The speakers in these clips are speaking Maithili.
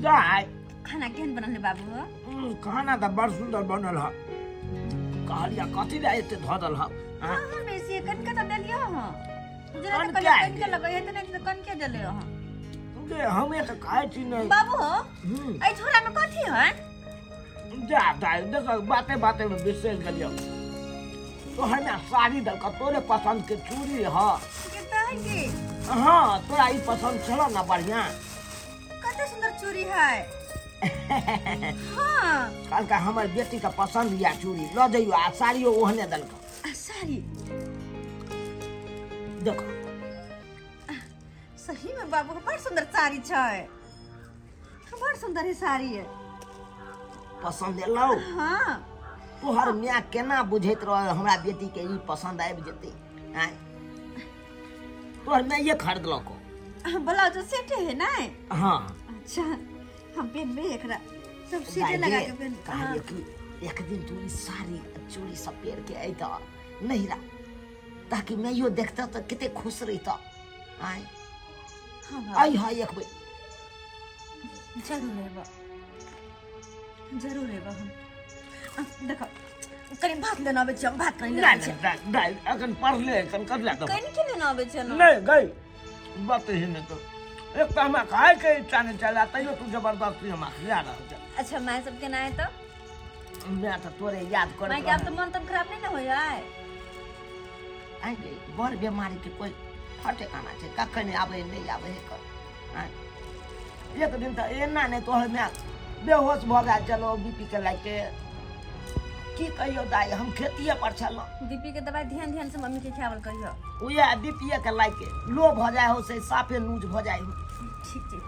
दाय खाना केहन बनल है बाबू? खाना तऽ बड़ सुन्दर बनल ह। कहलिया कथी लए एते धऽ देल ह? कहाँ बेसी कनिके तऽ देलियो हँ। उजरा तऽ कनिके कहलियै आइ कनिके लगै है तऽ नहि तऽ कनिके देलियो हँ। गे हमे तऽ खाइ छी नहि। बाबू हो, एहि झोला में कथी है? जा दाय देख, बाते बाते में बिसरि गेलियो, तोहर माय साड़ी देलक, तोरे पसंद के चूड़ी ह। कितना है की? हाँ, तोरा ई पसंद छलो ना? बढ़िया। कते सुंदर चूड़ी है। हाँ। कहलका हमर बेटी के पसंद या चूड़ी लऽ जइयो, आ साड़ियो ओहने देलक। आ साड़ी देखो। सही में बाबू, बड़ सुंदर साड़ी छै, बड़ सुंदर है साड़ी है। पसंद एलौ? हाँ। तोहर माय केना बुझैत रह हमरा बेटी के ई पसंद आबि जेतै? आँय, तोहर माय खरीदलक। ब्लाउज सेटे है ना? हाँ। अच्छा, हम पहनबे एकरा, सब सेटे लगा के पहन। कहलियो कि एक दिन तू ई साड़ी आ चूड़ी सब पहिर के अयतह नहिरा, ताकि माइयो देखता तऽ कते खुश रहिता। आँय? हाँ बाबू। आई हाँ एक बेर। जरूर एबा, जरूर एबा हम। देखो, कनि भात लेने आबै छी हम, भात कनि लेने नहि आबै छी। नहि दाइ, एखन पढ़ले एखन कथी लए देबह? कनि के लेने आबै छी ने। नहि गई, बात ही नहि तो। एक तऽ हमरा खायके इच्छा नहि चला, तैयो तू जबरदस्ती हमरा खिला रहल छै। अच्छा, माय सब केना है तऽ? मैं तऽ तोरे याद करैत माय के आब तऽ मन तन खराब नहि ने होइ है? आइ गे, बड़ बीमारी के कोई ठेकाना छै? कखन आबै नहि आबै है कर। आँय, एक दिन तऽ एना नहि तोहर माय बेहोश भऽ गेल चलो बीपी के लाइके। की कहियौ दाइ, हम खेतिए पर छलहुँ। बीपी के दवाई ध्यान ध्यान से मम्मी के खियावल कहियो। उएह बीपीए के लाइके लो भऽ जाइ हो से साफे लूज भऽ जाइ हो। ठीक छै।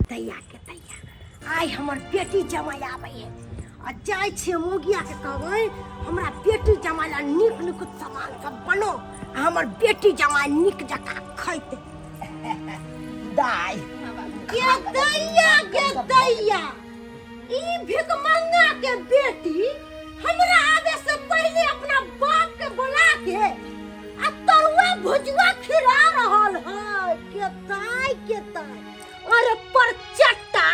दैया के दैया, आइ हमर बेटी जमाइ आबै है आ जाइ छियै मोगिया के कहबै, हमरा बेटी जमाइ ला नीक नीक सामान सब बनो आ हमर बेटी जमाइ नीक जकाँ खैतै। दाइ। के दैया, के दैया, ई भिखमंगा के बेटी हमरा आवे से पहले अपना बाप के बुला के आ तरुआ भुजुआ खिला रहल है। के ताई, के ताई, अरे पर चट्टा,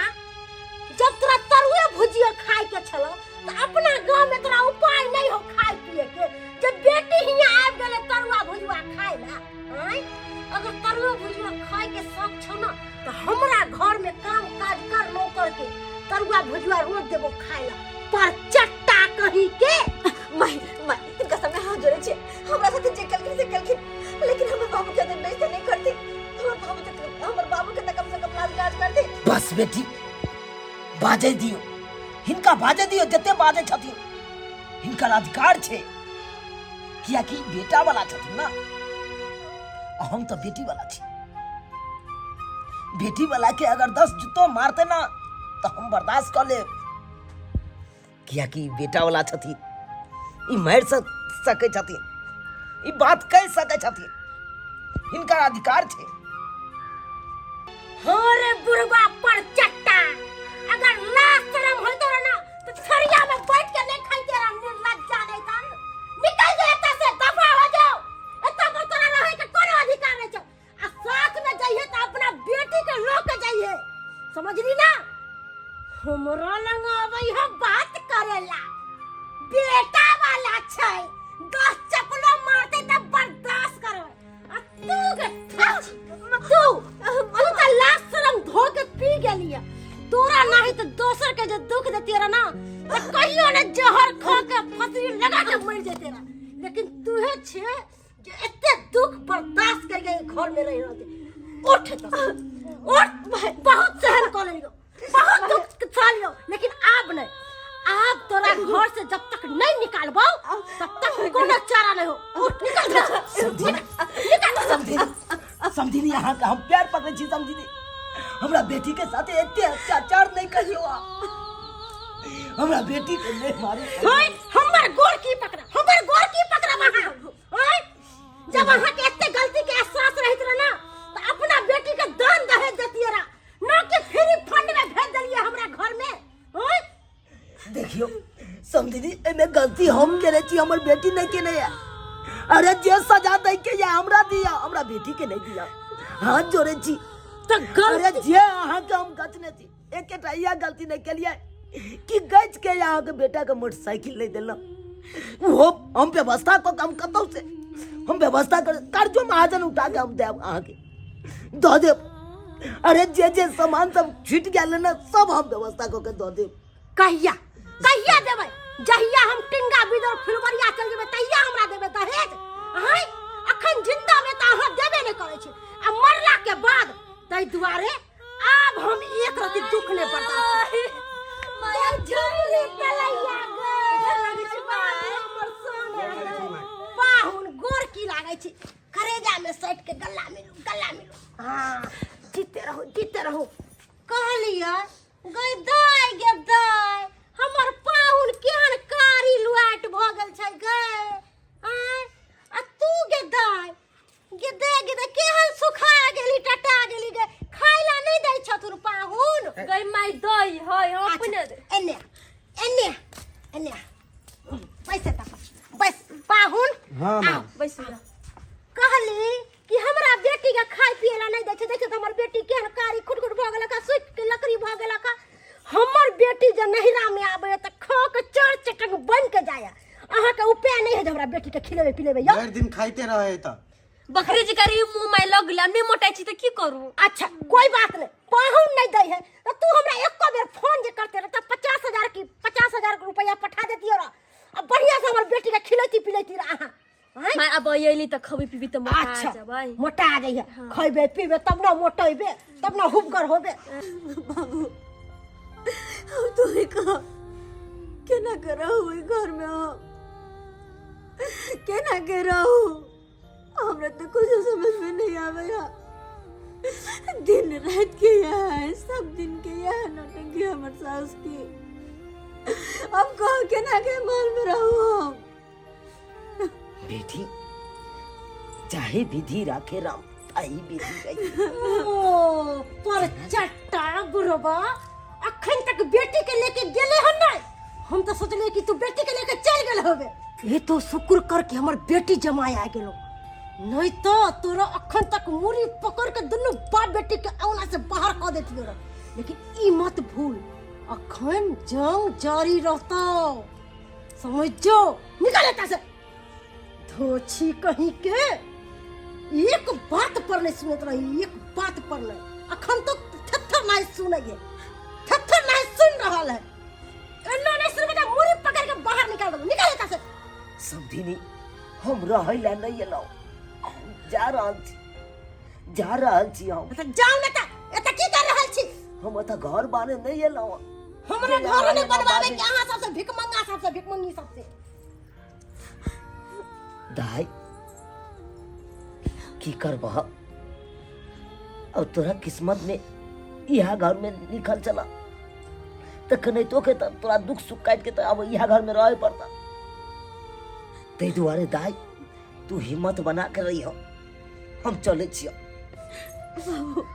जब तोरा तरुए भुजिया खाए के छलो तो अपना गांव में तोरा उपाय नहीं हो खाए पिए के, जब बेटी हियां आबि गेले तरुआ भुजुआ खाए ला? आँय, अगर तरुआ भुजुआ खाए के शौक छौ ना तो हमरा घर में काम काज कर नौकर के, तरुआ भुजुआ रोज देबो खाए ला। पर चट्टा कहीं के। माय, माय, हिनका सामने हाथ जोड़े छियै, हमरा साथे जे केलखिन से केलखिन, लेकिन हमर बाबू के बेइज्जती नहीं करती। हमर बाबू के, हमर बाबू के तऽ कम से कम लाज लाज करती। बस बेटी, बाजै दियौ हिनका, बाजै दियौ जते बाजै छथिन, हिनकर अधिकार छै, कियाकि बेटा वाला छथिन ना, आ हम तऽ बेटी वाला छी। बेटी वाला के अगर 10 जुत्तो मारते ना तऽ हम बर्दाश्त कऽ लेब, कियाकि बेटा वाला छथिन, ई मारि सकै छथिन, ई बात कहि सकै छथिन, हिनकर अधिकार छै। हाँ रे बुढ़वा पर चट्टा, अगर लाज शरम होइतो रहे ना तो थरिया में बैठ के नहीं खाइते रह। निर्लज्जा नहीं तर, निकल जा एतऽ से, दफा हो जाओ। एतऽ पर तोरा रहै के कोनो अधिकार नहीं छौ, आ साथ में जाइए तो अपना बेटी के लऽ के जाइए, समझली ना? हमरा लंग आबै है बात करेला, बेटा वाला छै, 10 चपलो मारते त बर्दाश्त करबै। आ तू के तू तू त लाज शरम धो के पी गेलिए। तोरा नहीं तो दोसर के जो दुख देती रहा ना तो कहियो ने जहर खा के फसरी लगा के मर जेते रहा, लेकिन तूहे छे जे एते दुख बर्दाश्त करके घर में रह रहल छे। उठ तो उठ, बहुत सहन कर लेलियो, बहुत दुख सह लियो, लेकिन आब नहीं। आब तोरा घर से जब तक नहीं निकालबो तब तक कोनो चारा नहीं हो। उठ, निकल घर से। समझी? निकल। समझी, समझी, अहाँ के हम प्यार पकड़ै छी। समझी, हमरा बेटी के साथे एते अत्याचार नहीं करियो आप। हमरा बेटी के नहीं मारू। ओए, हमर गोर की पकड़ा, हमर गोर की पकड़ा वहाँ? ओए, जब अहाँ के एते गलती के एहसास रहित रहे ना तो अपना बेटी के दान दहेज देतिए रहा ना कि फ्री फंड में भेज देलिए हमरा घर में। ओए। देखियो समझी, एमे गलती हम केने छी, हमर बेटी नहीं केने है। अरे जे सजा दै के या हमरा दिया, हमरा बेटी के नहीं दिया, हाथ जोड़े छी। तो अरे गलती जे अहाँ के हम गचने छी। एकेटा इएह गलती नहि केलियै कि गच के अहाँके बेटाके मोटरसाइकिल नहि देलहुँ। ओहो हम व्यवस्था कऽ के हम कतहु से हम व्यवस्था कर कर्जो महाजन उठा के हम देब अहाँके, दऽ देब। अरे जे जे सामान सब छूटि गेल ने सब हम व्यवस्था कऽ के दऽ देब। कहिया कहिया देबै? जहिया हम टिंगा बिदर फुलबरिया चल जेबै तहिया हमरा देबै दहेज? आँय, अखन जिंदा में तऽ अहाँ देबे नहि करै छी आ मरला के बाद, ताहि दुआरे आब हम एक रति दुख नहि बर्दाश्त करब। माया झुमली तलैया गे, हमर सोना गे। पाहुन गोर की लागै छी, करेजा में सटि के गला मिलू, गला मिलू। हाँ, जीते रहू, जीते रहू। कहलियै गै दाय, गे दाय, हमर पाहुन केहन कारी लुआट भऽ गेल छै गै। आँय, आ तू गे दाय, गे दे, गे दे, केहन सुखा गेली, टटा गेली गे, खाय ला नहि दै छथुन पाहुन? गै माय, दई है हम अपने अच्छा, एने एने एने बैस एतऽ पर, बैस पाहुन। हाँ, आउ, बैस। कहली कि हमरा बेटी के खाय पिए ला नहीं दै छै, देखियौ तऽ हमर बेटी केहन कारी खुटखुट भऽ गेलक, सुखि के लकड़ी भऽ गेलक। हमर बेटी जे नहिरा में आबै तऽ खा के चर चटक बन के जाय। अहाँके उपाय नहीं है जे हमरा बेटी के खिलेबै पिलेबै यौ? भरि दिन खाइते रहे तऽ बकरी जी करी मुंह में लग गेल, नहीं मोटाइ छी तऽ की करू? अच्छा कोई बात नहीं, पाहुन नहीं दै है तो तू हमरा एको बेर फोन जे करते रह तऽ 50,000 की 50,000 रुपया पठा देतियो रह, आ बढ़िया से हमर बेटी के खिलैती पिलैती रह अहाँ। आँय? माय, अब अयली तऽ खबी पीबी तऽ मोटा अच्छा जेबै। मोटा जइहे, खैबे पीबे तब ना मोटेबे, तब ना हुबगर होबे। बाबू, हम तो ही कह केना के रहू ओहि घर में, हम केना के रहू? हमरा तो कुछ समझ में नहीं आवे है। दिन रात के यह है, सब दिन के यह है नौटंकी हमर सास की। अब कहो केना के महल में रहू हम? बेटी, चाहे विधि राखे राम ताही विधि रही। ओ पर चट्टा बुढ़बा अखन तक बेटी के लेके गेले हन नहीं, हम तो सोचलिए कि तू बेटी के लेके चल गेल होबे। ये तो शुक्र कर के हमर बेटी जमाए आ गेलो, नहीं तो तोरा अखन तक मुड़ी पकड़ के दुनू बाप बेटी के औला से बाहर कर देतियो रह। लेकिन ई मत भूल, अखन जंग जारी रहतो, समझ जो। निकल एता से धोछी कहीं के, एक बात पर नहीं सुनत रही, एक बात पर नहीं। अखन तो थत्थर नहीं सुनै है, थत्थर नहीं सुन रहल है। एना नहीं सुनबे त मुड़ी पकड़ के बाहर निकाल देबो, निकल एता से। समधिनी, हम रहै ला नहीं एलहुँ, हम जा रहल छी, जा रहल छी हम। त जाउ ने त एता की कर रहल छी? हम एतऽ घर बाने नहीं एलहुँ। हमरा घर नहीं बनवावे के अहाँ सबसे, भिखमंगा सबसे, भिखमंगी सबसे। दाई, की करबह, अब तोरा किस्मत में इहा घर में लिखल चला तऽ कनाहितो के तऽ तोरा दुख सुख काटि के तऽ अब इहा घर में रहे पड़ता। ताहि दुआरे दाई, तू हिम्मत बना के रही हो, हम चलै छियौ। बाबू,